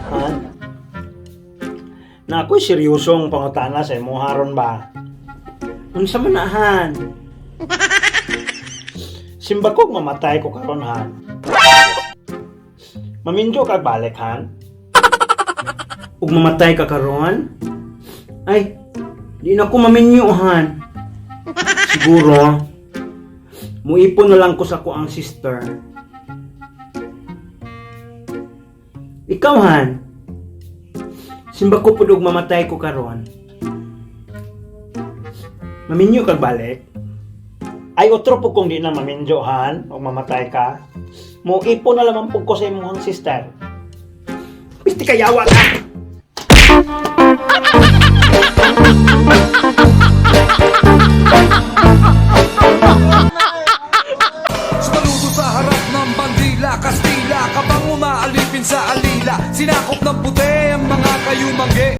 Han? Na ako'y seryosong pangutana sa imo haron ba? Unsa man na, Han? Simba ko mamatay ko karon, Han. Maminyo ka balik, Han? Ug mamatay ka karon? Ay, di na ko maminyo, Han. Siguro, muipon na lang ko sa ko ang sister. Ikaw, Han. Simba ko pud og mamatay ko karon. Maminyo kag balik? Ay, otro po kung di na maminyo, Han, o mamatay ka. Muipon na lamang po ko sa imong sister. Pisti kayawa ka! Sumaludo sa harap ng bandila, Kastila, kabang umaalipin sa alila. Sinakop ng puti ang mga kayumanggi.